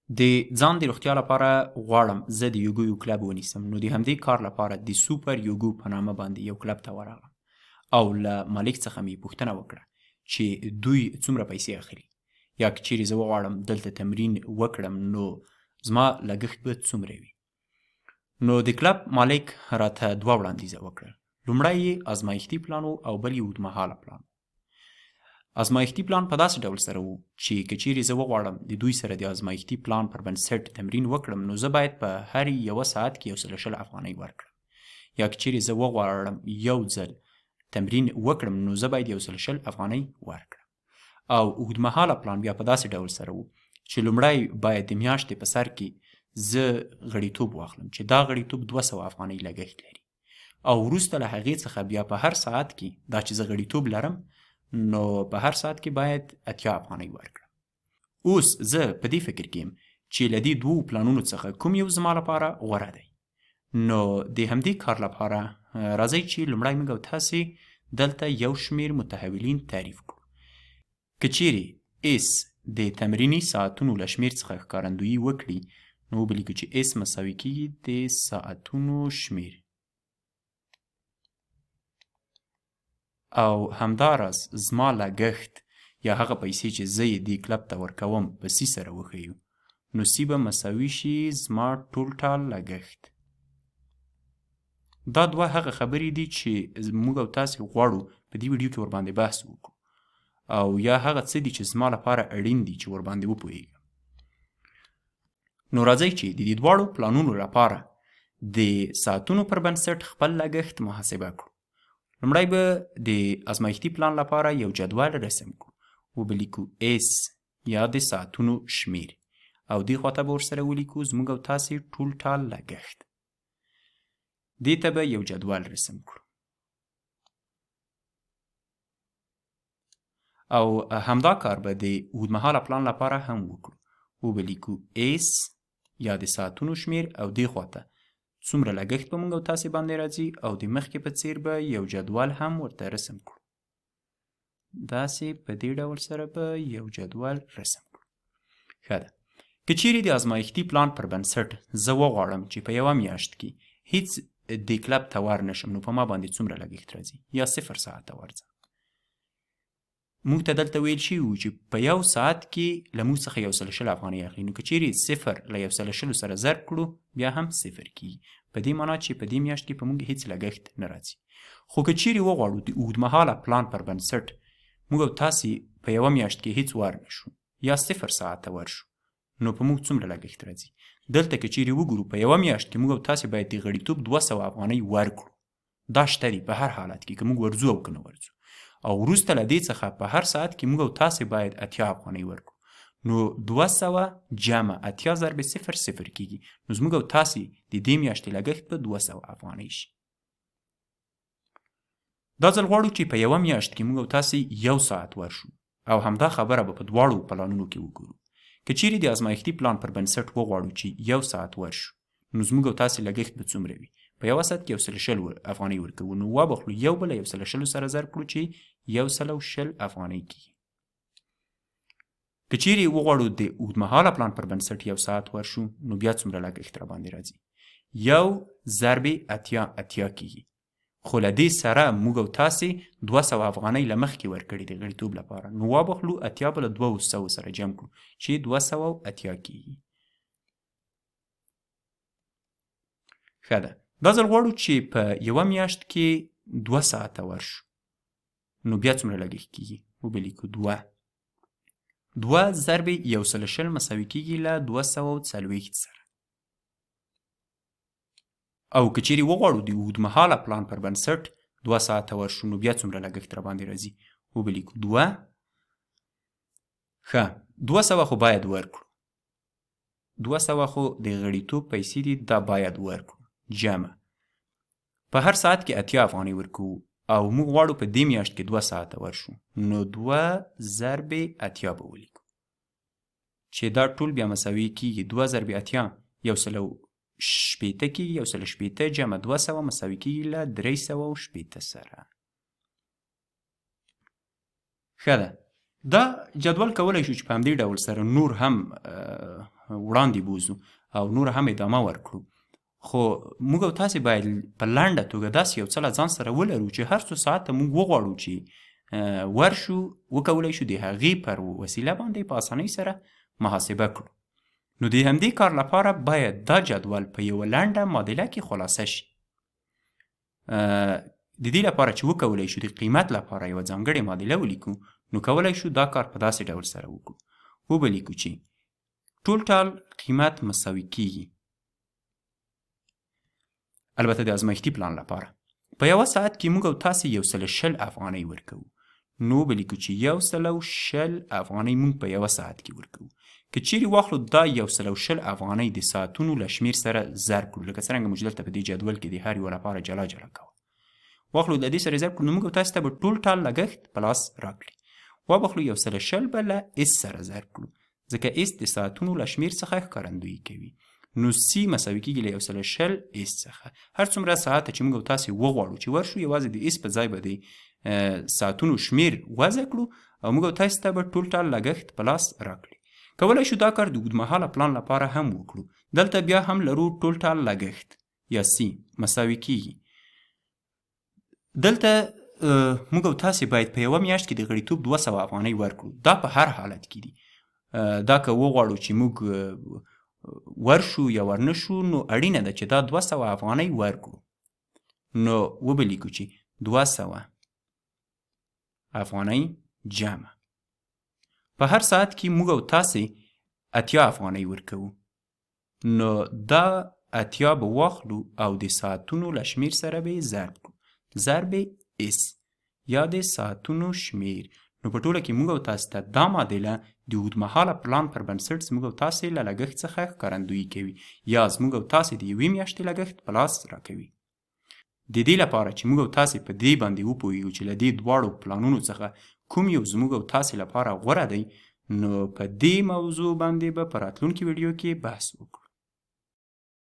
د ځان د روغتیا لپاره غواړم زه د یوګو یو کلب ونیسم، نو د همدې کار لپاره د سوپر یوګو په نامه باندې یو کلب ته ورغلم او له مالک څخه مې پوښتنه وکړه چې دوی څومره پیسې اخلي، یا که چیرې زه وغواړم دلته تمرین وکړم نو زما لګښت به څومره وي. نو د کلب مالک راته دوه وړاندیزه وکړل. لومړی یې ازمایښتي پلان و او بل یې اوږدمهاله پلان. ازمایښتي پلان په داسې ډول سره وو چې که چیرې زه وغواړم د دوی سره د ازمایښتي پلان پر بنسټ تمرین وکړم نو زه باید په هر یوه ساعت کې 120 افغانۍ ورکړم، یا که چیرې زه وغواړم یو ځل تمرین وکړم نو زه باید 120 افغانۍ ورکړم. او اوږدمهاله پلان بیا په داسې ډول سره وو چې لومړی باید د میاشتې په سر کې زه غړیتوب واخلم چې دا غړیتوب 200 افغانۍ لګښت لري، او وروسته له هغې څخه بیا په هر ساعت کې دا چې زه غړیتوب لرم نو په هر ساعت کې باید 80 افغانۍ ورکړم. اوس زه په دې فکر کې یم چې له دې دوو پلانونو څخه کوم یو زما لپاره غوره دی. نو د همدې کار لپاره راځئ چې لومړی موږ او تاسې دلته یو شمېر متحولین تعریف کړو. که چیرې اس د تمریني ساعتونو له شمېر څخه ښکارندویي وکړي نو وبه لیکو چې اس مساوي کیږي د ساعتونو شمېر، او همداراز زما لګښت یا هغه پیسې چې زه یې دې کلب ته ورکوم په سي سره وښیو، نو سي به مساوي شي زما ټولټال لګښت. دا دوه هغه خبرې دي چې موږ او تاسې غواړو په دې ویډیو کې ورباندې بحث وکړو، او یا هغه څه دي چې زما لپاره اړین دي چې ورباندې وپوهېږم. نو راځئ چې د دې دواړو پلانونو لپاره د ساعتونو پر بنسټ خپل لګښت محاسبه کړو. لومړی به د ازمایښتي پلان لپاره یو جدول رسم کړو، وبه لیکو اس یا د ساعتونو شمېر، او دې خواته به ورسره ولیکو زموږ او تاسې ټول ټال لګښت. دې ته به یو جدول رسم کړو، او همدا کار به د اوږدمهاله پلان لپاره هم وکړو. وبه لیکو اس یا د ساعتونو شمېر، او دې خواته څومره لګښت به موږ او تاسې باندې راځي، او د مخکې په څیر به یو جدول هم ورته رسم کړو. داسې په دې ډول سره به یو جدول رسم کړو. ښه ده. که چیرې د ازمایښتي پلان پر بنسټ زه وغواړم چې په یوه میاشت کې هیڅ دې کلب ته ور نشم نو په ما باندې څومره لګښت راځي، یا 0 ساعته ورځم. موږ ته دلته ویل شوي وو چې په یو ساعت کې له موږ څخه 120 افغانۍ اخلي، نو که چیرې 0 له 120 سره ضرب کړو بیا هم 0 کیږي، په دې معنا چې په دې میاشت کې په موږ هیڅ لګښت نه راځي. خو که چیرې وغواړو د اوږدمهاله پلان پر بنسټ موږ او تاسې په یوه میاشت کې هیڅ ور نه شو یا 0 ساعته ورشو نو په موږ څومره لګښت راځي. دلته که چیرې وګورو په یوه میاشت کې موږ او تاسې باید د غړیتوب 200 افغانۍ ورکړو. دا شته دي په هر حالت کې، که موږ ورځو او که نه ورځو. او وروسته له دې څخه په هر ساعت کې موږ او تاسې باید 80 افغانۍ ورکړو، نو 200 جمع 80 ضرب 0 0 کیږي، نو زموږ او تاسې د دې میاشتې لګښت به 200 افغانۍ شي. دا ځل غواړو چې په یوه میاشت کې موږ او تاسې یو ساعت ورشو، او همدا خبره به په دواړو پلانونو کې وګورو. که چیرې د ازمایښتي پلان پر بنسټ وغواړو چې یو ساعت ورشو نو زموږ او تاسې لګښت به څومره وي؟ په یوه ساعت کې 120 افغانۍ ورکوو، نو وابخلو یو به له 120 سره ضرب کړو چې 120 افغانۍ کیږي. که چیرې وغواړو د اوږدمهاله پلان پر بنسټ یو ساعت ورشو نو بیا څومره لګښت راباندې راځي؟ 1 ضرب 80 80 کیږي، خو له دې سره موږ او تاسې 200 افغانۍ له مخکې ورکړي د غړیتوب لپاره، نو وابخلو 80 به له 200 سره جمع کړو چې 280 کیږي. ښه ده. دا ځل غواړو چې په یوه میاشت کې 2 ساعته ورشو نو بیا څومره لګښت کیږي؟ وبه لیکو 2 2 ضرب 120 مساوي کیږي له 240 سره. او که چیرې وغواړو د اوږدمهاله پلان پر بنسټ 2 ساعته ورشو نو بیا څومره لګښت راباندې راځي؟ وبه لیکو 2. ښه، 200 خو باید ورکړو، 200 خو د غړیتوب پیسې دي، دا باید ورکړو، جمع په هر ساعت کې 80 افغانۍ ورکوو، او موږ غواړو په دې میاشت کې 2 ساعته ورشو نو 2 ضرب 80 به ولیکو چې دا ټول بیا مساوي کیږي 2 ضرب 80 160 کیږي، 160 جمع 200 مساوي کیږي له 360 سره. ښه ده. دا جدول کولای شو چې په همدې ډول سره نور هم وړاندې بوځو او نور هم ادامه ورکړو. خو موږ او تاسې باید په لنډه توګه داسې یو څه له ځان سره ولرو چې هر څو ساعته موږ وغواړو چې ورشو، وکولای شو د هغې پر وسیله باندې په اسانۍ سره محاسبه کړو. نو د همدې کار لپاره باید دا جدول په یوه لنډه معادله کې خلاصه شي. د دې لپاره چې وکولای شو د قیمت لپاره یوه ځانګړې معادله ولیکو، نو کولای شو دا کار په داسې ډول سره وکړو. وبه لیکو چې ټولټال قیمت مساوي کیږي، البته د ازمایښتي پلان لپاره، په یوه ساعت کې موږ او تاسې 120 افغانۍ ورکوو. نو به لیکو چې 120 افغانۍ موږ په یوه ساعت کې ورکوو. که چیرې واخلو دا 120 افغانۍ د ساعتونو له شمیر سره ضرب کړو، لکه څرنګه موږ دلته په دې جدول کې د هر یوه لپاره جلا جلا کوو، واخلو له دې سره ضرب کړو، نو موږ او تاسې ته به ټول ټال لګښت په لاس راکړي. وابخلو 120 به له اس سره ضرب کړو، ځکه اس د ساعتونو له شمیر څخه ښکارندویي کوي. نو سی مساوي کېږي له 120 اس څخه. هر څومره ساعته چې موږ او تاسې وغواړو چې ورشو، یوازې د اس په ځای به د ساعتونو شمیر وضع کړو او موږ او تاسې ته به ټول ټال لګښت په لاس راکړي. کولای شو دا کار د اوږدمهاله پلان لپاره هم وکړو. دلته بیا هم لرو ټول ټال لګښت یا سی مساوي کیږي. دلته موږ او تاسې باید په یوه میاشت کې د غړیتوب 200 افغانۍ ورکړو. دا په هر حالت کې دي. دا که وغواړو چې موږ ورشو یا ورنشو، نو اړینه ده چې دا 200 افغانۍ ورکړو. نو وبه لیکو چې 200 افغانۍ جمع په هر ساعت کې موږ او تاسې 80 افغانۍ ورکوو. نو دا 80 به واخلو او د ساعتونو له شمیر سره به یې ضرب کړو، ضرب اس یا د ساعتونو شمیر. نو په ټوله کې موږ او تاسې ته دا معادله د اوږدمهاله پلان پر بنسټ زموږ او تاسې له لګښت څخه ښکارندویي کوي، یا زموږ او تاسې د یوې میاشتې لګښت په لاس راکوي. د دې لپاره چې موږ او تاسې په دې باندې وپوهیږو چې له دې دواړو پلانونو څخه کوم یو زموږ او تاسې لپاره غوره دی، نو په دې موضوع باندې به په راتلونکي ویډیو کې بحث وکړو.